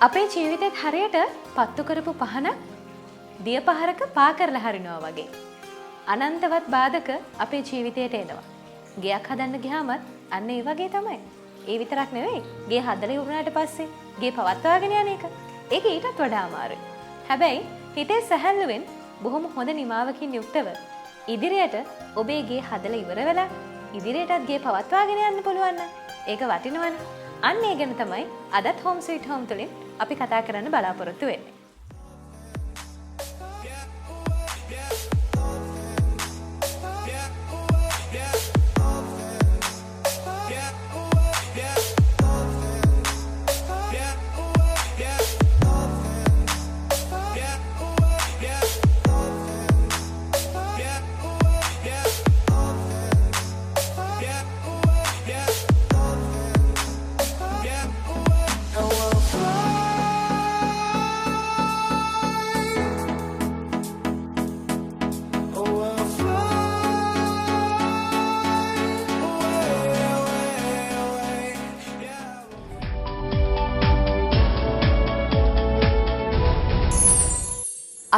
අපේ ජීවිතෙත් හරියට පත්තු කරපු පහන දිය පහරක පා කරලා හරිනවා වගේ. අනන්තවත් බාධක අපේ ජීවිතයට එනවා. ගෙයක් හදන්න ගියාමත් අන්න ඒ වගේ තමයි. ඒ විතරක් නෙවෙයි, ගේ හදලා ඉවරනාට පස්සේ ගේ පවත්වාගෙන යන එක. ඒක ඊටත් වඩා අමාරුයි. හැබැයි හිතේ සැහැල්ලුවෙන් බොහොම හොඳ නිමාවකින් යුක්තව ඉදිරියට ඔබේ ගේ හදලා ඉවර වෙලා ඉදිරියටත් ගේ පවත්වාගෙන යන්න පුළුවන් නම් ඒක වටිනවනේ. අන්න ඒ ගැන තමයි අදත් හෝම් ස්වීට් හෝම් තුලින් අපි කතා කරන්න බලාපොරොත්තු වෙන්නේ.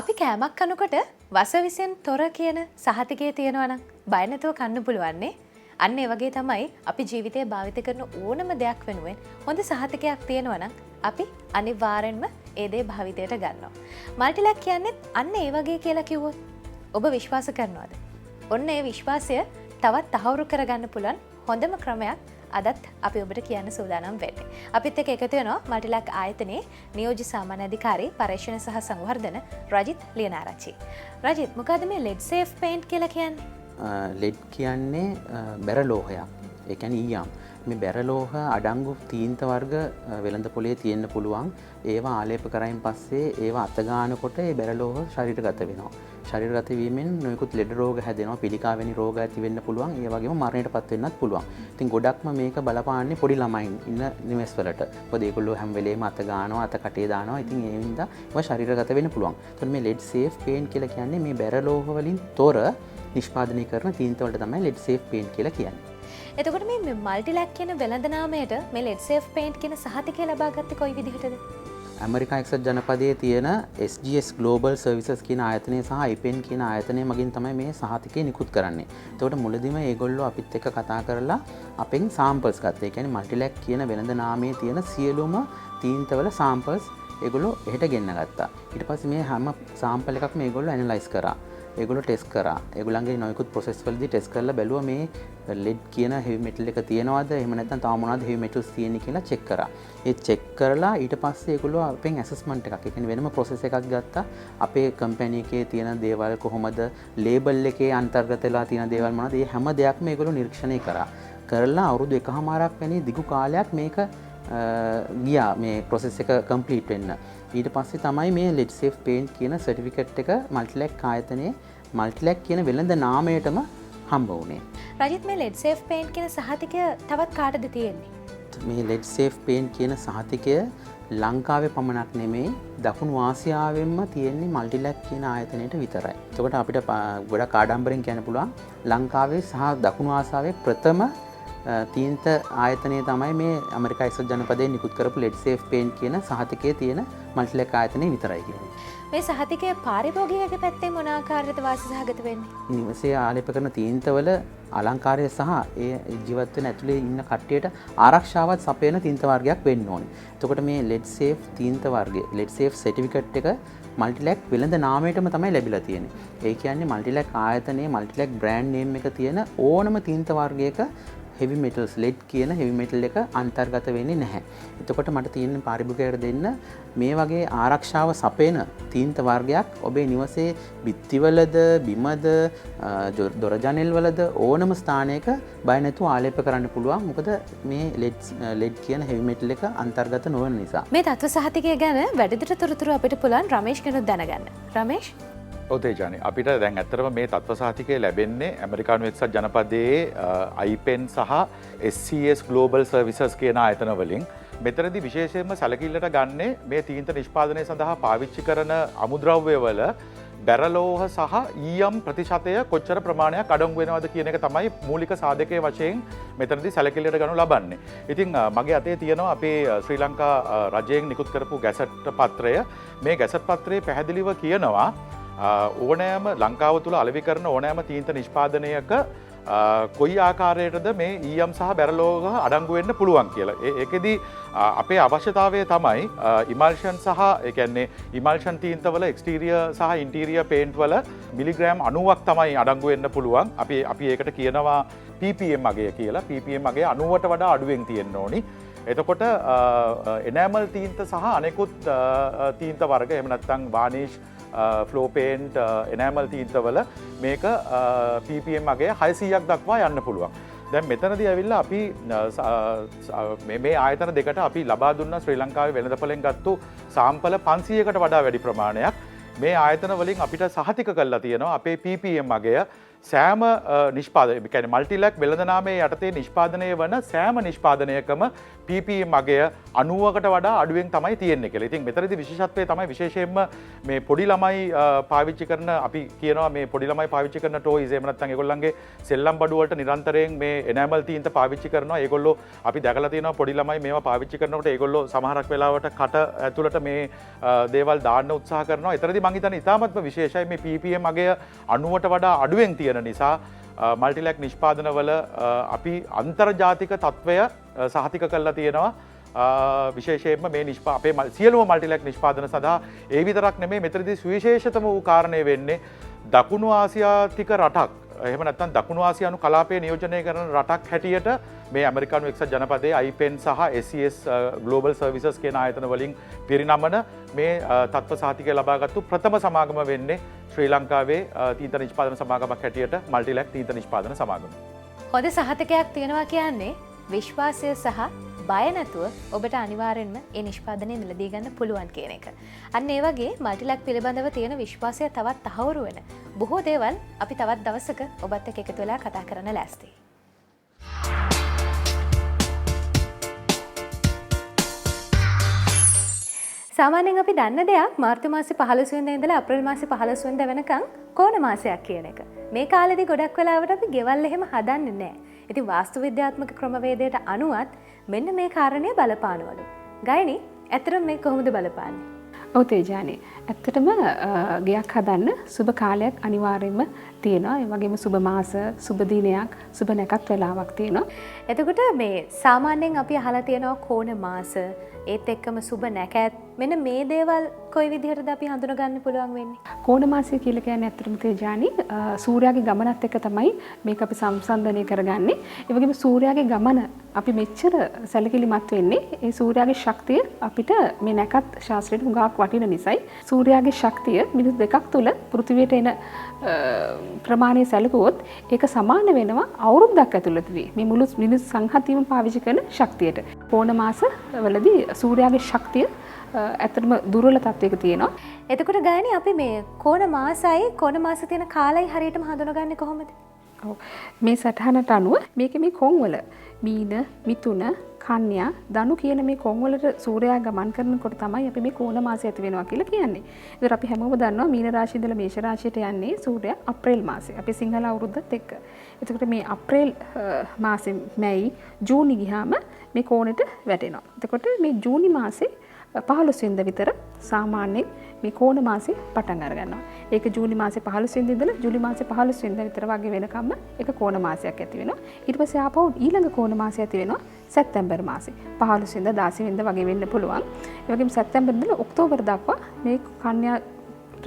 අපි කෑමක් කනකොට වසවිසෙන් තොර කියන සහතිකය තියෙනවා නම් බය නැතුව කන්න පුළුවන් නේ. අන්න ඒ වගේ තමයි අපි ජීවිතේ භාවිත කරන ඕනම දෙයක් වෙනුවෙන් හොඳ සහතිකයක් තියෙනවා නම් අපි අනිවාර්යෙන්ම ඒ දේ භාවිතයට ගන්නවා. මල්ටිලැක් කියන්නේ අන්න ඒ වගේ කියලා කිව්වොත් ඔබ විශ්වාස කරනවද? ඔන්න ඒ විශ්වාසය තවත් තහවුරු කරගන්න පුළුවන් හොඳම ක්‍රමයක් අදත් අපි ඔබට කියන්න සූදානම් වෙන්නේ. අපිත් එක්ක එකතු වෙනවා මල්ටිලැක් ආයතනයේ නියෝජ්‍ය සාමාන්‍ය අධිකාරී පර්යේෂණ සහ සංවර්ධන රජිත් ලියනාරච්චි. රජිත්, මොකද්ද මේ ලෙඩ් සේෆ් පේන්ට් කියලා කියන්නේ? ලෙඩ් කියන්නේ බැර ලෝහයක්. ඒ කියන්නේ ඊයම්. මේ බැර ලෝහ අඩංගු තීන්ත වර්ග වෙළඳ පොලේ තියෙන්න පුළුවන්. ඒවා ආලේප කරයින් පස්සේ ඒවා අත ගන්නකොට ඒ බැර ලෝහ ශරීරගත වෙනවා. ශරීරගත වීමෙන් නොයෙකුත් ලෙඩ රෝග හැදෙනවා. පිළිකා වැනි රෝග ඇති වෙන්න පුළුවන්. ඒ වගේම මරණයට පත් වෙන්නත් පුළුවන්. ඉතින් ගොඩක්ම මේක බලපාන්නේ පොඩි ළමයින් ඉන්න නිවෙස් වලට. මොකද ඒගොල්ලෝ හැම වෙලේම අත ගන්නවා, අත කටේ දානවා. ඉතින් ඒ හින්දා ඒවා ශරීරගත වෙන්න පුළුවන්. එතකොට මේ ලෙඩ් සේෆ් පේන්ට් කියලා කියන්නේ මේ බැර ලෝහ වලින් තොර නිෂ්පාදනය කරන තීන්ත වලට තමයි ලෙඩ් සේෆ් පේන්ට් කියලා කියන්නේ. එතකොට මේ මල්ටිලැක් කියන වෙළඳ නාමයට මේ ලෙඩ් සේෆ් පේන්ට් කියන සහතිකය ලබා ගත්තේ කොයි විදිහටද? ඇමරිකා එක්සත් ජනපදයේ තියෙන SGS Global Services කියන ආයතනය සහ IPEN කියන ආයතනය මගින් තමයි මේ සහතිකය නිකුත් කරන්නේ. එතකොට මුලදිම ඒගොල්ලෝ අපිත් එක්ක කතා කරලා අපෙන් සාම්පල්ස් ගත්තා. ඒ කියන්නේ මල්ටිලැක් කියන වෙළඳ නාමයේ තියෙන සියලුම තීන්තවල සාම්පල්ස් ඒගොල්ලෝ එහෙට ගෙන්න ගත්තා. ඊට පස්සේ මේ හැම සාම්පල් එකක්ම ඒගොල්ලෝ ඇනලයිස් කරා. ඒගොල්ලෝ ටෙස්ට් කරා. ඒගොල්ලන්ගේ නොයෙකුත් ප්‍රොසෙස් වලදී ටෙස්ට් කරලා බැලුවා මේ ලෙඩ් කියන හෙවි මෙටල් එක තියෙනවද, එහෙම නැත්නම් තව මොනවද හෙවි මෙටල්ස් තියෙන්නේ කියලා චෙක් කරා. ඒ චෙක් කරලා ඊට පස්සේ ඒගොල්ලෝ අපෙන් ඇසස්මන්ට් එකක්, ඒ කියන්නේ වෙනම ප්‍රොසෙස් එකක් ගත්තා. අපේ කම්පැනි එකේ තියෙන දේවල් කොහොමද, ලේබල් එකේ අන්තර්ගත වෙලා තියෙන දේවල් මොනවද, මේ හැම දෙයක්ම ඒගොල්ලෝ නිරීක්ෂණය කරා. කරලා අවුරුදු එකහමාරක් වැනි දිගු කාලයක් මේක ගියා මේ ප්‍රොසෙස් එක කම්ප්ලීට් වෙන්න. ඊට පස්සේ තමයි මේ ලෙඩ් සේෆ් පේන්ට් කියන සර්ටිෆිකේට් එක මල්ටිලැක් ආයතනයේ මල්ටිලැක් කියන වෙළඳ නාමයටම හම්බ වුණේ. රජිත්, මේ ලෙඩ් සේෆ් පේන්ට් කියන සහතිකය තවත් කාටද තියෙන්නේ? මේ ලෙඩ් සේෆ් පේන්ට් කියන සහතිකය ලංකාවේ පමණක් නෙමෙයි, දකුණු ආසියාවෙන්ම තියෙන්නේ මල්ටිලැක් කියන ආයතනයට විතරයි. එතකොට අපිට ගොඩක් ආඩම්බරෙන් කියන්න පුළුවන් ලංකාවේ සහ දකුණු ආසියාවේ ප්‍රථම තීන්ත ආයතනය තමයි මේ ඇමරිකා එක්සත් ජනපදයේ නිකුත් කරපු ලෙඩ් සේෆ් පේන්ට් කියන සහතිකයේ තියෙන මල්ටිලැක් ආයතනය විතරයි කියන්නේ. මේ සහතිකය පාරිභෝගිකයාගේ පැත්තෙන් මොන ආකාරයකද වාසි සහගත වෙන්නේ? නිවසේ ආලේප කරන තීන්තවල අලංකාරය සහ ඒ ජීවත් වෙන ඇතුලේ ඉන්න කට්ටියට ආරක්ෂාවත් සපයන තීන්ත වර්ගයක් වෙන්න ඕනේ. එතකොට මේ ලෙඩ් සේෆ් තීන්ත වර්ගය, ලෙඩ් සේෆ් සර්ටිෆිකේට් එක මල්ටිලැක් වෙළඳ නාමයටම තමයි ලැබිලා තියෙන්නේ. ඒ කියන්නේ මල්ටිලැක් ආයතනයේ මල්ටිලැක් බ්‍රෑන්ඩ් නේම් එක තියෙන ඕනම තීන්ත වර්ගයක හෙවි මෙටල්ස්, ලෙඩ් කියන හෙවි මෙටල් එක අන්තර්ගත වෙන්නේ නැහැ. එතකොට මට තියෙන පාරිභෝගිකයට දෙන්න මේ වගේ ආරක්ෂාව සපයන තීන්ත වර්ගයක් ඔබේ නිවසේ බිත්තිවලද, බිමද, දොර ජනෙල්වලද ඕනම ස්ථානයක බය නැතුව ආලේප කරන්න පුළුවන්. මොකද මේ ලෙඩ් කියන හෙවි මෙටල් එක අන්තර්ගත නොවන නිසා. මේ තත්ත්ව සහතිකය ගැන වැඩිදුර තොරතුරු අපිට පුළුවන් රමේෂ් කෙනෙක් දැනගන්න. රමේෂ්? ඔව් තේජානි, අපිට දැන් ඇත්තටම මේ තත්ත්ව සහතිකය ලැබෙන්නේ ඇමරිකානු එක්සත් ජනපදයේ IPEN සහ SCS Global Services කියන ආයතන වලින්. මෙතනදී විශේෂයෙන්ම සැලකිල්ලට ගන්නේ මේ තීන්ත නිෂ්පාදනය සඳහා පාවිච්චි කරන අමුද්‍රව්‍යවල බැරලෝහ සහ ඊයම් ප්‍රතිශතය කොච්චර ප්‍රමාණයක් අඩංගු වෙනවද කියන එක තමයි මූලික සාධකයේ වශයෙන් මෙතනදී සැලකිල්ලට ගනු ලබන්නේ. ඉතින් මගේ අතේ තියෙනවා අපේ ශ්‍රී ලංකා රජයෙන් නිකුත් කරපු ගැසට් පත්‍රය. මේ ගැසට් පත්‍රයේ පැහැදිලිව කියනවා ඕනෑම ලංකාව තුළ අලෙවි කරන ඕනෑම තීන්ත නිෂ්පාදනයක කොයි ආකාරයටද මේ ඊයම් සහ බැරලෝහ අඩංගු වෙන්න පුළුවන් කියලා. ඒකෙදි අපේ අවශ්‍යතාවය තමයි ඉමල්ෂන් සහ ඒ කියන්නේ ඉමල්ෂන් තීන්තවල එක්ස්ටීරියර් සහ ඉන්ටීරියර් පේන්ට් වල මිලිග්‍රෑම් 90ක් තමයි අඩංගු වෙන්න පුළුවන්. අපි ඒකට කියනවා PPM අගය කියලා. PPM අගය 90ට වඩා අඩුවෙන් තියෙන්න ඕනි. එතකොට එනෑමල් තීන්ත සහ අනෙකුත් තීන්ත වර්ග එහෙම නැත්නම් වානිෂ්, ෆ්ලෝ පේන්ට්, එනෑමල් තීන්තවල මේක PPM අගය 600ක් දක්වා යන්න පුළුවන්. දැන් මෙතනදී ඇවිල්ලා අපි මේ ආයතන දෙකට අපි ලබා දුන්න ශ්‍රී ලංකාවේ වෙළඳපොළෙන් ගත්තු සාම්පල 500කට වඩා වැඩි ප්‍රමාණයක් මේ ආයතන වලින් අපිට සහතික කරලා තියෙනවා අපේ PPM අගය සෑම නිෂ්පාදනය, ඒ කියන්නේ මල්ටිලැක් වෙළඳනාමයේ යටතේ නිෂ්පාදනය වන සෑම නිෂ්පාදනයකම PPM අගය 90කට වඩා අඩුවෙන් තමයි තියෙන්නේ කියලා. ඉතින් මෙතනදී විශේෂත්වය තමයි විශේෂයෙන්ම මේ පොඩි ළමයි පාවිච්චි කරන, අපි කියනවා මේ පොඩි ළමයි පාවිච්චි කරන ටොයිස්, එහෙම නැත්නම් ඒගොල්ලන්ගේ සෙල්ලම් බඩු වලට නිරන්තරයෙන් මේ එනෑමල් තීන්ත පාවිච්චි කරනවා. ඒගොල්ලෝ අපි දැකලා තියෙනවා පොඩි ළමයි මේවා පාවිච්චි කරනකොට ඒගොල්ලෝ සමහරක් වෙලාවට කට ඇතුළට මේ දේවල් දාන්න උත්සාහ කරනවා. එතරදී මං හිතන්නේ ඉතාමත්ම විශේෂයි මේ PPM අගය 90ට වඩා අඩුවෙන් තියෙන නිසා මල්ටිලැක් නිෂ්පාදනවල අපි අන්තර්ජාතික තත්ත්වය සහතික කරලා තියෙනවා. විශේෂයෙන්ම මේ අපේ සියලුම මල්ටිලැක් නිෂ්පාදන සඳහා. ඒ විතරක් නෙමෙයි, මෙතනදී සුවිශේෂතම වූ කාරණය වෙන්නේ දකුණු ආසියාතික රටක්, එහෙම නැත්නම් දකුණු ආසියානු කලාපය නියෝජනය කරන රටක් හැටියට මේ ඇමරිකානු එක්සත් ජනපදයේ IPEN සහ SCS Global Services කියන ආයතන වලින් පිරිනමන මේ තත්ත්ව සහතිකය ලබාගත්තු ප්‍රථම සමාගම වෙන්නේ ශ්‍රී ලංකාවේ තීන්ත නිෂ්පාදන සමාගමක් හැටියට මල්ටිලැක් තීන්ත නිෂ්පාදන සමාගම. හොඳ සහතිකයක් තියෙනවා කියන්නේ විශ්වාසය සහ බය නැතුව ඔබට අනිවාර්යෙන්ම ඒ නිෂ්පාදනය මිලදී ගන්න පුළුවන් කියන එක. අන්න ඒ වගේ මල්ටිලැක් පිළිබඳව තියෙන විශ්වාසය තවත් තහවුරු වෙන බොහෝ දේවල් අපි තවත් දවසක ඔබත් එක්ක එකතු වෙලා කතා කරන්න ලෑස්තියි. සාමාන්‍යයෙන් අපි දන්න දෙයක් මාර්තු මාසේ 15 වෙනිදා ඉඳලා අප්‍රේල් මාසේ 15 වෙනිදා වෙනකන් කෝණ මාසයක් කියන එක. මේ කාලෙදි ගොඩක් වෙලාවට අපි ගෙවල් එහෙම හදන්නේ නෑ. ඉතින් වාස්තු විද්‍යාත්මක ක්‍රමවේදයට අනුවත් මෙන්න මේ කාරණය බලපානවලු. ගයනි, ඇත්තටම මේ කොහොමද බලපාන්නේ? ඔව් තේජානි, ඇත්තටම ගෙයක් හදන්න සුබ කාලයක් අනිවාර්යයෙන්ම තියෙනවා. ඒ වගේම සුබ මාස, සුබ දිනයක්, සුබ නැකත් වෙලාවක් තියෙනවා. එතකොට මේ සාමාන්‍යයෙන් අපි අහලා තියෙනවා කෝණ මාස, ඒත් එක්කම සුබ නැකත්, මෙන්න මේ දේවල් කොයි විදිහටද අපි හඳුනගන්න පුළුවන් වෙන්නේ? කෝණ මාසය කියලා කියන්නේ ඇත්තටම තේජානි, සූර්යාගේ ගමනත් එක්ක තමයි මේක අපි සංසන්දනය කරගන්නේ. ඒ වගේම සූර්යාගේ ගමන අපි මෙච්චර සැලකිලිමත් වෙන්නේ ඒ සූර්යාගේ ශක්තිය අපිට මේ නැකත් ශාස්ත්‍රයට හුඟක් වටින නිසායි. සූර්යාගේ ශක්තිය මිනිත්තු දෙකක් තුල පෘථිවියට එන ප්‍රමාණය සැලකුවොත් ඒක සමාන වෙනවා අවුරුද්දක් ඇතුළතදී මේ මුළු මිනිස් සංහතියම පාවිච්චි කරන ශක්තියට. කෝණ මාස වලදී සූර්යාගේ ශක්තිය ඇත්තටම දුර්වල තත්වයක තියෙනවා. එතකොට ගායනි, අපි මේ කෝණ මාසයි කෝණ මාස තියෙන කාලයි හරියටම හඳුනගන්නේ කොහොමද? ඔව්. මේ සටහනට අනුව මේකේ මේ කොන්වල මීන, මිථුන, කන්‍යා, ධනු කියන මේ කොන්වලට සූර්යයා ගමන් කරනකොට තමයි අපි මේ කෝණ මාසය ඇති වෙනවා කියලා කියන්නේ. ඒතර අපි හැමෝම දන්නවා මීන රාශිය ඉඳලා මේෂ රාශියට යන්නේ සූර්යයා අප්‍රේල් මාසේ. අපි සිංහල අවුරුද්දත් එක්ක. එතකොට මේ අප්‍රේල් මාසේ මැයි ජූනි ගියාම මේ කෝණෙට වැටෙනවා. එතකොට මේ ජූනි මාසේ 15 වෙනිදා විතර සාමාන්‍යයෙන් මේ කෝණ මාසේ පටන් අරගන්නවා. ඒක ජූනි මාසේ 15 වෙනිදා ඉඳලා ජූලි මාසේ 15 වෙනිදා විතර වගේ වෙනකම්ම ඒක කෝණ මාසයක් ඇති වෙනවා. ඊට පස්සේ ආපහු ඊළඟ කෝණ මාසය ඇති වෙනවා සැප්තැම්බර් මාසේ. 15 වෙනිදා 16 වෙනිදා වගේ වෙන්න පුළුවන්. ඒ වගේම සැප්තැම්බර් ඉඳලා ඔක්තෝබර් දක්වා මේ කන්‍යා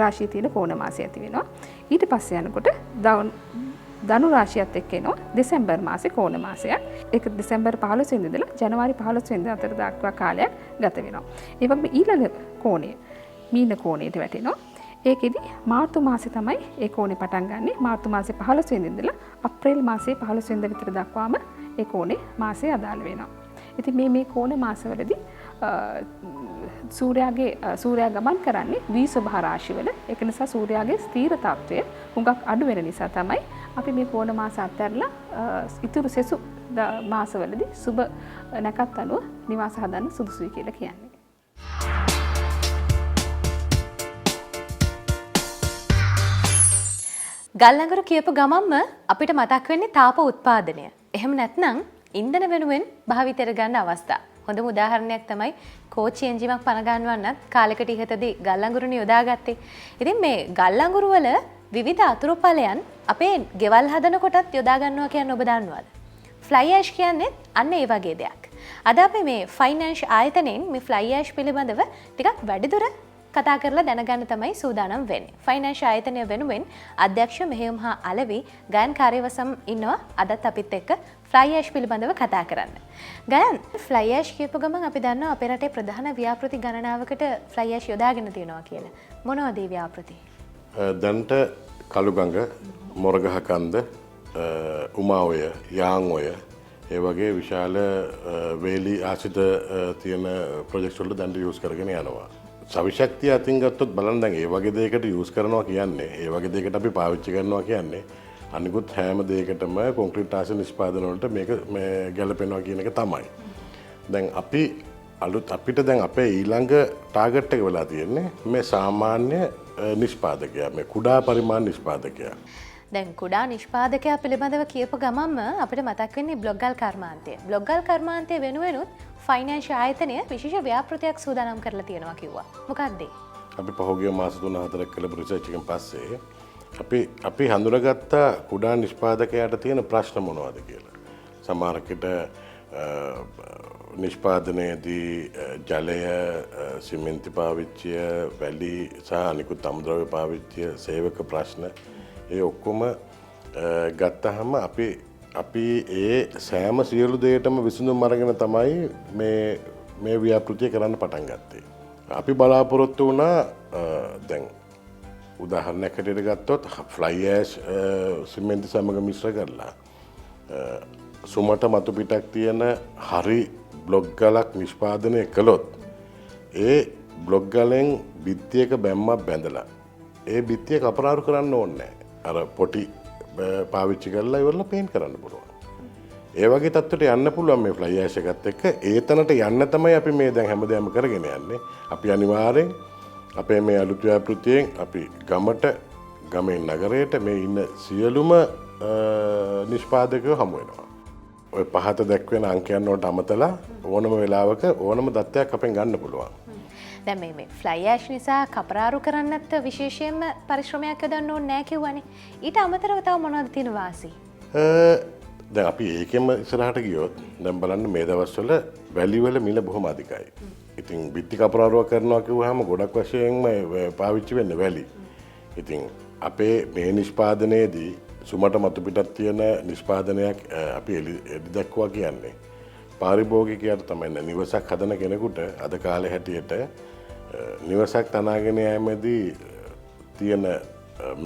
රාශියේ තියෙන කෝණ මාසය ඇති වෙනවා. ඊට පස්සේ යනකොට ධනු රාශියත් එක්ක එනවා දෙසැම්බර් මාසේ කෝණ මාසයක්. ඒක දෙසැම්බර් 15 වෙනිදා ඉඳලා ජනවාරි 15 වෙනිදා අතර දක්වා කාලයක් ගත වෙනවා. ඒ වගේම ඊළඟ කෝණය මීන කෝණයට වැටෙනවා. ඒකෙදි මාර්තු මාසේ තමයි ඒ කෝණේ පටන් ගන්නෙ. මාර්තු මාසේ 15 වෙනිදා ඉඳලා අප්‍රේල් මාසේ 15 වෙනිදා විතර දක්වාම ඒ කෝණේ මාසේ අදාළ වෙනවා. ඉතින් මේ කෝණ මාසවලදී සූර්යා ගමන් කරන්නේ ද්විස්වභා රාශිවල. ඒක නිසා සූර්යාගේ ස්ථීර තත්ත්වය හුඟක් අඩු වෙන නිසා තමයි අපි මේ කෝණ මාස අත්හැරලා ඉතුරු සෙසු මාසවලදී සුබ නැකත් අනුව නිවාස හදන්න සුදුසුයි කියලා කියන්නේ. ගල් අඟුරු කියපු ගමන්ම අපිට මතක් වෙන්නේ තාප උත්පාදනය. එහෙම නැත්නම් ඉන්ධන වෙනුවෙන් භාවිතයට ගන්න අවස්ථා. හොඳම උදාහරණයක් තමයි කෝච්චි එන්ජිමක් පණ ගන්නවන්නත් කාලෙකට ඉහතදී ගල් අඟුරුනේ යොදාගත්තේ. ඉතින් මේ ගල් අඟුරු වල විවිධ අතුරුඵලයන් අපේ ගෙවල් හදනකොටත් යොදා ගන්නවා කියන්නේ ඔබ දන්නවද? ෆ්ලයි ඇෂ් කියන්නේ අන්න ඒ වගේ දෙයක්. අද අපි මේ ෆයිනෑන්ස් ආයතනයෙන් මේ ෆ්ලයි ඇෂ් පිළිබඳව ටිකක් වැඩිදුර කතා කරලා දැනගන්න තමයි සූදානම් වෙන්නේ. ෆයිනෑන්ස් ආයතනය වෙනුවෙන් අධ්‍යක්ෂ මෙහෙයුම් හා අලෙවි ගයන් කාර්යවසම් ඉන්නවා අදත් අපිත් එක්ක ෆ්ලයි ඇෂ් පිළිබඳව කතා කරන්න. ගයන්, ෆ්ලයි ඇෂ් කියපු ගමන් අපි දන්නවා අපේ රටේ ප්‍රධාන ව්‍යාපෘති ගණනාවකට ෆ්ලයි ඇෂ් යොදාගෙන තියෙනවා කියලා. මොනවද මේ ව්‍යාපෘති? දැනට කළුගඟ, මොරගහ කන්ද, උමා ඔය, යාන් ඔය, ඒ වගේ විශාල වේලි ආශ්‍රිත තියෙන ප්‍රොජෙක්ට්ස් වලට දැනට යූස් කරගෙන යනවා. සවිශක්තිය අතින් ගත්තොත් බලන්න දැන් ඒ වගේ දෙයකට යූස් කරනවා කියන්නේ, ඒ වගේ දෙයකට අපි පාවිච්චි කරනවා කියන්නේ අනිකුත් හැම දෙයකටම කොන්ක්‍රීට් ආශ්‍රිත නිෂ්පාදන වලට මේක මේ ගැලපෙනවා කියන එක තමයි. දැන් අපි අලුත් අපිට දැන් අපේ ඊළඟ ටාගට් එක වෙලා තියෙන්නේ මේ සාමාන්‍ය නිෂ්පාදකයා, මේ කුඩා පරිමාණ නිෂ්පාදකයා. දැන් කුඩා නිෂ්පාදකයා පිළිබඳව කියපු ගමන්ම අපිට මතක් වෙන්නේ බ්ලොග්ගල් කර්මාන්තය. බ්ලොග්ගල් කර්මාන්තය වෙනුවෙනුත් ෆයිනෑන්ස් ආයතනය විශේෂ ව්‍යාපෘතියක් සූදානම් කරලා තියෙනවා කිව්වා. මොකක්ද ඒ? අපි පහුගිය මාස 3-4 කළපු රිසර්ච් එකෙන් පස්සේ අපි හඳුනාගත්ත කුඩා නිෂ්පාදකයාට තියෙන ප්‍රශ්න මොනවද කියලා. සමහරකට නිෂ්පාදනයේදී ජලය, සිමෙන්ති පාවිච්චිය, වැලි සහ අනිකුත් අමුද්‍රව්‍ය පාවිච්චිය, සේවක ප්‍රශ්න, ඒ ඔක්කොම ගත්තහම අපි ඒ සෑම සියලු දෙයකටම විසඳුම් අරගෙන තමයි මේ ව්‍යාපෘතිය කරන්න පටන් ගත්තේ. අපි බලාපොරොත්තු වුණා, දැන් උදාහරණයක් හැටියට ගත්තොත් ෆ්ලයි ඇෂ් සිමෙන්ති සමග මිශ්‍ර කරලා සුමට මතු පිටක් තියෙන හරි බ්ලොක් ගලක් නිෂ්පාදනය කළොත් ඒ බ්ලොක් ගලෙන් බිත්තියක බැම්මක් බැඳලා ඒ බිත්තිය කපරාරු කරන්න ඕනේ නෑ. අර පොටි පාවිච්චි කරලා ඉවරලා පේන්ට් කරන්න පුළුවන්. ඒ වගේ තත්ත්වයට යන්න පුළුවන් මේ ෆ්ලයි ඇෂ් එකත් එක්ක. ඒ තැනට යන්න තමයි අපි මේ දැන් හැමදේම කරගෙන යන්නේ. අපි අනිවාර්යෙන් අපේ මේ අලුත් ව්‍යාපෘතියෙන් අපි ගමට, ගමෙන් නගරයට මේ ඉන්න සියලුම නිෂ්පාදකයෝ හමු වෙනවා. ඔය පහත දැක්වෙන අංකයන් වලට අමතලා ඕනම වෙලාවක ඕනම දත්තයක් අපෙන් ගන්න පුළුවන්. දැන් මේ ෆ්ලයි ඇෂ් නිසා කපරාරු කරන්නත් විශේෂයෙන්ම පරිශ්‍රමයක් යොදන්න ඕනේ නෑ කිව්වනේ. ඊට අමතරව තව මොනවද තියෙන වාසි? දැන් අපි ඒකෙම ඉස්සරහට ගියොත් දැන් බලන්න මේ දවස්වල වැලි වල මිල බොහොම අධිකයි. ඉතින් බිත්ති කපරාරුවක් කරනවා කිව්වහම ගොඩක් වශයෙන්ම පාවිච්චි වෙන්නේ වැලි. ඉතින් අපේ මේ නිෂ්පාදනයේදී සුමට මතු පිටක් තියෙන නිෂ්පාදනයක් අපි එලි දැක්වුවා කියන්නේ පාරිභෝගිකයාට තමයි නිවසක් හදන කෙනෙකුට අද කාලේ හැටියට නිවසක් තනාගෙන යෑමේදී තියෙන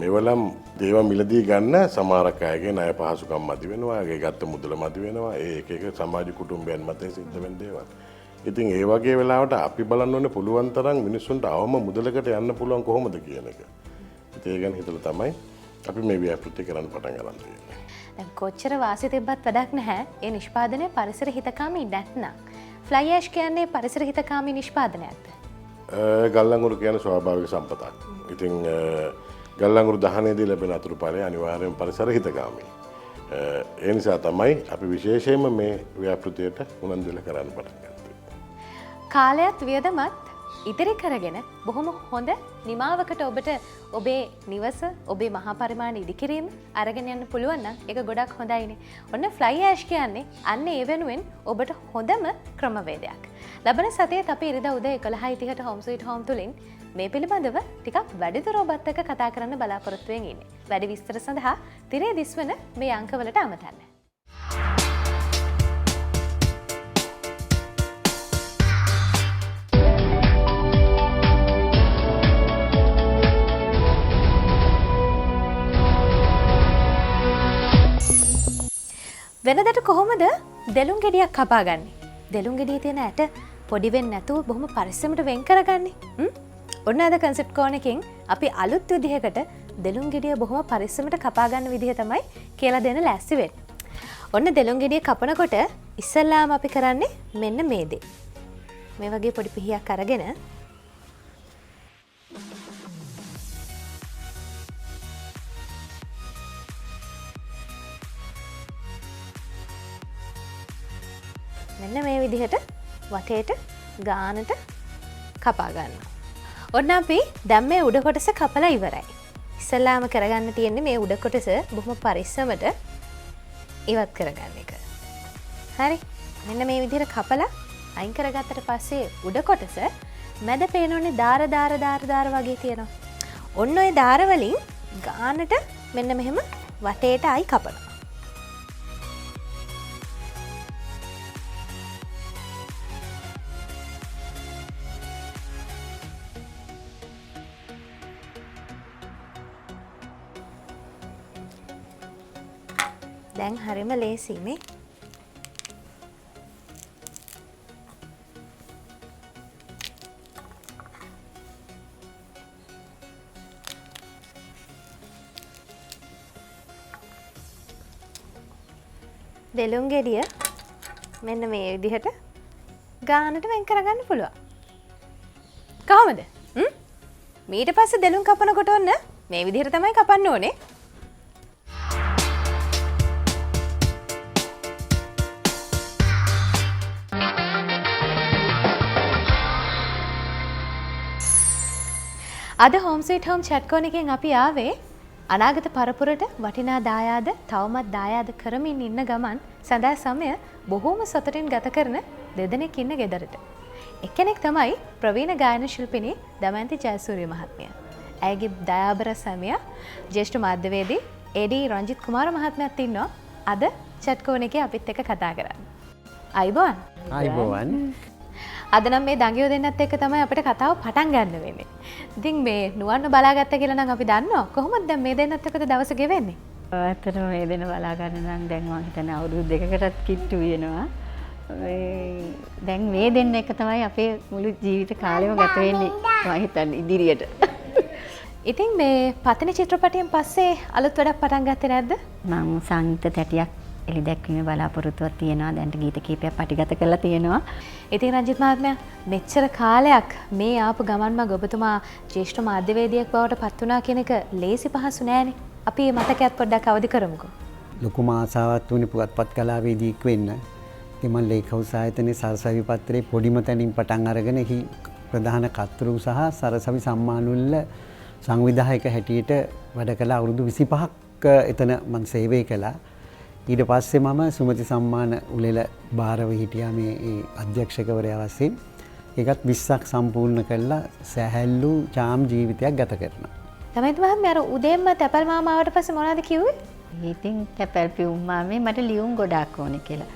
මෙවලම් දේවල් මිලදී ගන්න සමහරක් අයගේ ණය පහසුකම් මදි වෙනවා, ඒ ගත්ත මුදල මදි වෙනවා, ඒ එක එක සමාජ කුටුම්බයන් මතේ සිද්ධ වෙන දේවල්. ඉතින් ඒ වගේ වෙලාවට අපි බලන්න ඕනේ පුළුවන් තරම් මිනිස්සුන්ට අවම මුදලකට යන්න පුළුවන් කොහොමද කියන එක. ඉතින් ඒ ගැන හිතලා තමයි අපි මේ ව්‍යාපෘති කරන්න පටන් ගන්න තියෙන්නේ. දැන් කොච්චර වාසි තිබ්බත් වැඩක් නැහැ. ඒ නිෂ්පාදනය පරිසර හිතකාමී නැත්නම්. ෆ්ලයි ඇෂ් කියන්නේ පරිසර හිතකාමී නිෂ්පාදනයක්ද? ගල් අඟුරු කියන්නේ ස්වාභාවික සම්පතක්. ඉතින් ගල් අඟුරු දහනයේදී ලැබෙන අතුරුඵලය අනිවාර්යයෙන්ම පරිසර හිතකාමී. ඒ නිසා තමයි අපි විශේෂයෙන්ම මේ ව්‍යාපෘතියට උනන්දු වෙලා කරන්න පටන් ගත්තේ. කාලයත් වියදමත් ඉතිරි කරගෙන බොහොම හොඳ නිමාවකට ඔබට ඔබේ නිවස, ඔබේ මහා පරිමාණ ඉදිකිරීම අරගෙන යන්න පුළුවන් නම් ඒක ගොඩක් හොඳයිනේ. ඔන්න ෆ්ලයි ඇෂ් කියන්නේ අන්න ඒ වෙනුවෙන් ඔබට හොඳම ක්‍රමවේදයක්. ලබන සතියේත් අපි ඉරිදා උදේ 11:30ට හෝම් ස්වීට් හෝම් තුලින් මේ පිළිබඳව ටිකක් වැඩිදුර ඔබත් එක්ක කතා කරන්න බලාපොරොත්තු වෙමින් ඉන්නේ. වැඩි විස්තර සඳහා තිරේ දිස්වන මේ අංකවලට අමතන්න. වෙනදට කොහොමද දෙලුම් ගෙඩියක් කපාගන්නේ? දෙලුම් ගෙඩියේ තියෙන ඇට පොඩි වෙන්නේ නැතුව බොහොම පරිස්සමට වෙන් කරගන්නේ. ඔන්න අද කන්සෙප්ට් කෝන් එකෙන් අපි අලුත් විදිහකට දෙලුම් ගෙඩිය බොහොම පරිස්සමට කපා ගන්න විදිහ තමයි කියලා දෙන්න ලෑස්ති වෙන්නේ. ඔන්න දෙලුම් ගෙඩිය කපනකොට ඉස්සල්ලාම අපි කරන්නේ මෙන්න මේ දේ. මේ වගේ පොඩි පිහියක් අරගෙන මෙන්න මේ විදිහට වටේට ගානට කපා ගන්නවා. ඔන්න අපි දැන් මේ උඩ කොටස කපලා ඉවරයි. ඉස්සෙල්ලාම කරගන්න තියෙන්නේ මේ උඩ කොටස බොහොම පරිස්සමට ඉවත් කරගන්න එක. හරි. මෙන්න මේ විදිහට කපලා අයින් කරගත්තට පස්සේ උඩ කොටස මැද පේනෝනේ දාර දාර දාර දාර වගේ තියෙනවා. ඔන්න ඔය දාර වලින් ගානට මෙන්න මෙහෙම වටේට ආයි කපනවා. දැන් හරිම ලේසි මේ. දෙලුම් ගෙඩිය මෙන්න මේ විදිහට ගානට වෙන් කරගන්න පුළුවන්. කොහොමද? ඊට පස්සේ දෙලුම් කපනකොට ඔන්න මේ විදිහට තමයි කපන්න ඕනේ. අද home sweet home chat corner එකෙන් අපි ආවේ අනාගත පරපුරට වටිනා දායාද තවමත් දායාද කරමින් ඉන්න ගමන් සඳහා සමය බොහෝම සතුටින් ගත කරන දෙදෙනෙක් ඉන්න ගෙදරට. එක්කෙනෙක් තමයි ප්‍රවීණ ගායන ශිල්පිනී දමයන්ති ජයසූරිය මහත්මිය. ඇයගේ දයාබර සැමියා ජ්‍යෙෂ්ඨ මාධ්‍යවේදී ඒ.ඩී. රංජිත් කුමාර මහත්මයාත් ඉන්නවා අද චැට් කෝනර් එකේ අපිත් එක්ක කතා කරන්න. අයිබෝන්. අයිබෝන්. අද නම් මේ දඟයෝ දෙන්නත් එක්ක තමයි අපිට කතාව පටන් ගන්න වෙන්නේ. ඉතින් මේ නුවන්න බලාගත්ත කියලා නම් අපි දන්නවා. කොහොමද දැන් මේ දෙන්නත් එක්කද දවස ගෙවෙන්නේ? ඇත්තටම මේ දෙන්න බලා ගන්න නම් දැන් මං හිතන්නේ අවුරුදු දෙකකටත් කිට්ටු වෙනවා. මේ දැන් මේ දෙන්න එක තමයි අපේ මුළු ජීවිත කාලෙම ගත වෙන්නේ මං හිතන්නේ ඉදිරියට. ඉතින් මේ පතිනි චිත්‍රපටයෙන් පස්සේ අලුත් වැඩක් පටන් ගත්තේ නැද්ද? මං සංගීත තැටියක් එලි දැක්වීමේ බලාපොරොත්තුවක් තියෙනවා. දැන්ට ගීත කීපයක් පටිගත කරලා තියෙනවා. ඉතින් රංජිත් මහත්මයා මෙච්චර කාලයක් මේ ආපු ගමන් මඟ ඔබතුමා ජ්‍යෙෂ්ඨ මාධ්‍යවේදියෙක් බවට පත් වුණා කියන එක ලේසි පහසු නෑනේ. අපි මේ මතකයත් පොඩ්ඩක් අවදි කරමුකෝ. ලොකුම ආසාවක් තුනේ පුවත්පත් කලාවේදියෙක් වෙන්න. ඉතින් මම ලේක් හවුස් ආයතනයේ සරසවි පත්‍රයේ පොඩිම තැනින් පටන් අරගෙන එහි ප්‍රධාන කර්තෘ සහ සරසවි සම්මාන වල සංවිධායක හැටියට වැඩ කළා. අවුරුදු 25ක් එතන මම සේවය කළා. ඊට පස්සේ මම සුමති සම්මාන උළෙල භාරව හිටියා මේ ඒ අධ්‍යක්ෂකවරයා වශයෙන්. ඒකත් 20ක් සම්පූර්ණ කළා. සැහැල්ලු චාම් ජීවිතයක් ගත කරනවා. දමයන්ති මහත්මිය අර උදේන්ම තැපැල් මාමා ආවට පස්සේ මොනවද කිව්වේ? ඉතින් තැපැල් පියුම් මාමේ මට ලියුම් ගොඩාක් ඕනේ කියලා.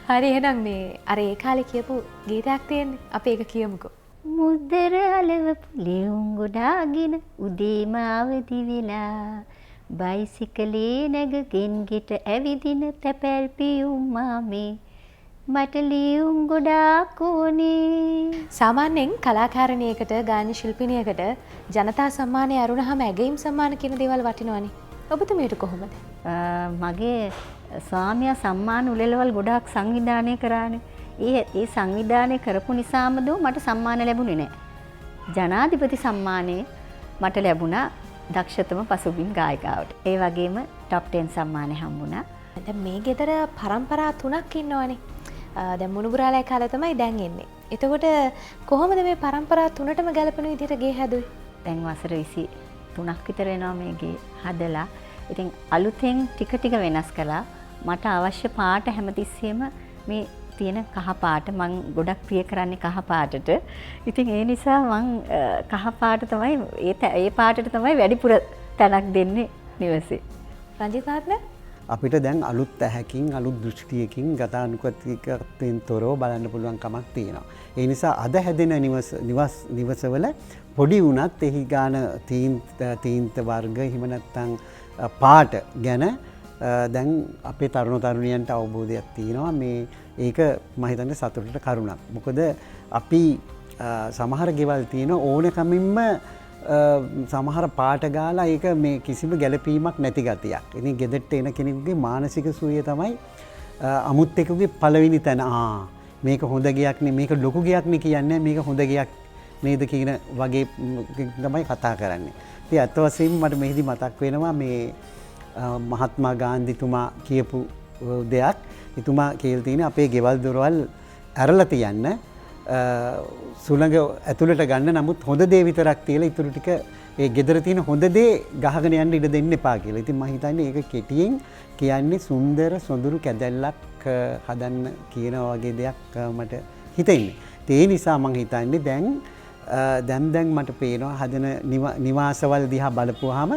හරි එහෙනම් මේ අර ඒ කාලේ කියපු ගීතයක් තියෙන්නේ. අපි ඒක කියමුකෝ. මුද්දර අලවපු ලියුම් ගොඩාගෙන උදේම අවදි වෙලා බයිසිකලේ නැගගෙන ගෙට ඇවිදින තැපැල් පියුම් මාමේ මට ලියුම් ගොඩාක් ඕනේ. සාමාන්‍යයෙන් කලාකාරණියකට ගායන ශිල්පිනියකට ජනතා සම්මානය අරුණහම ඇගයීම් සම්මාන කියන දේවල් වටිනවනේ. ඔබතුමියට කොහොමද? මගේ ස්වාමියා සම්මාන උළෙලවල් ගොඩාක් සංවිධානය කරානේ. ඒ සංවිධානය කරපු නිසාම දෝ මට සම්මාන ලැබුණේ නෑ. ජනාධිපති සම්මානය මට ලැබුණා දක්ෂතම පසුබිම් ගායිකාවට. ඒ වගේම ටොප් 10 සම්මානය හම්බුණා. දැන් මේ ගෙදර පරම්පරා තුනක් ඉන්නවනේ. දැන් මුණුබුරාලයි කාලේ තමයි දැන් එන්නේ. එතකොට කොහොමද මේ පරම්පරා තුනටම ගැලපෙන විදිහට ගේ හැදුවේ? දැන් වසර 23ක් විතර වෙනවා මේ ගේ හදලා. ඉතින් අලුතෙන් ටික ටික වෙනස් කළා. මට අවශ්‍ය පාට හැමතිස්සෙම මේ තියෙන කහ පාට මං ගොඩක් ප්‍රිය කරන්නේ කහ පාටට. ඉතින් ඒ නිසා මං කහ පාට තමයි ඒ පාටට තමයි වැඩිපුර තැනක් දෙන්නේ නිවසේ. රංජිත් මහත්මයා අපිට දැන් අලුත් ඇහැකින් අලුත් දෘෂ්ටියකින් ගතානුගතිකත්වයෙන් තොරව බලන්න පුළුවන් කමක් තියෙනවා. ඒ නිසා අද හැදෙන නිවසවල පොඩි වුණත් එහි ගාන තීන්ත වර්ග එහෙම නැත්නම් පාට ගැන දැන් අපේ තරුණ තරුණියන්ට අවබෝධයක් තියෙනවා. මේ ඒක මම හිතන්නේ සතුටට කරුණක්. මොකද අපි සමහර ගෙවල් තියෙන ඕනකමින්ම සමහර පාට ගාලා ඒක මේ කිසිම ගැළපීමක් නැති ගතියක්. ඉතින් ගෙදරට එන කෙනෙකුගේ මානසික සුවය තමයි අමුත් එක්කගේ පළවෙනි තැන. මේක හොඳ ගෙයක් නේ, මේක ලොකු ගෙයක් නේ කියන්නේ, මේක හොඳ ගෙයක් නේද කියන වගේ තමයි කතා කරන්නේ. ඉතින් අත් වශයෙන්ම මට මෙහිදී මතක් වෙනවා මේ මහත්මා ගාන්ධිතුමා කියපු දෙයක්. එතුමා කියලා තියෙන්නේ අපේ ගෙවල් දොරවල් ඇරලා තියන්න, සුළඟ ඇතුළට ගන්න, නමුත් හොඳ දේ විතරක් තියලා ඉතුරු ටික ඒ ගෙදර තියෙන හොඳ දේ ගහගෙන යන්න ඉඩ දෙන්න එපා කියලා. ඉතින් මම හිතන්නේ ඒක කෙටියෙන් කියන්නේ සුන්දර සොඳුරු කැදැල්ලක් හදන්න කියන වගේ දෙයක් මට හිතෙන්නේ. ඉතින් ඒ නිසා මං හිතන්නේ දැන් දැන් මට පේනවා හදන නිවාසවල දිහා බලපුවාම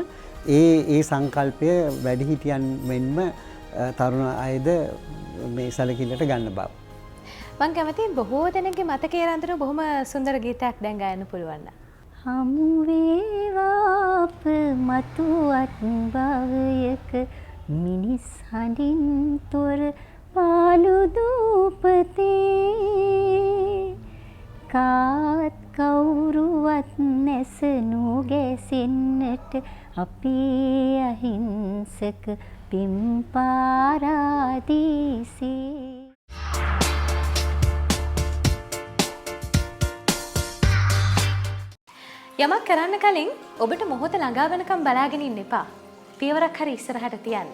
ඒ සංකල්පය වැඩිහිටියන් මෙන්ම තරුණ අයද මේ සැලකිල්ලට ගන්න බව. මං කැමතියි බොහෝ දෙනෙක්ගේ මතකයේ රඳන බොහොම සුන්දර ගීතයක් දැන් ගායන්න පුළුවන් නම්. හමු වේවා අප මතුවත් භවයක මිනිස් හඬින් තොර පාළු දූපතේ කාත් කවුරුවත් නැස නොගැසෙන්නට අපේ අහිංසක පිම් පාරාදීසේ. යමක් කරන්න කලින් ඔබට මොහොත ළඟා වෙනකම් බලාගෙන ඉන්න එපා. පියවරක් හරි ඉස්සරහට තියන්න.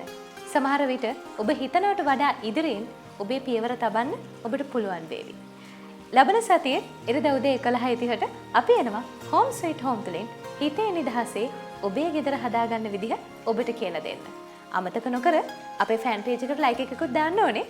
සමහර විට ඔබ හිතනවට වඩා ඉදිරියෙන් ඔබේ පියවර තබන්න ඔබට පුළුවන් වේවි. ලබන සතියේ ඉරිදා උදේ 11:30ට අපි එනවා හෝම් ස්වීට් හෝම් තුලින් හිතේ නිදහසේ ඔබේ ගෙදර හදාගන්න විදිහ ඔබට කියලා දෙන්න. අමතක නොකර අපේ ෆෑන් පේජ් එකට ලයික් එකකුත් දාන්න ඕනේ.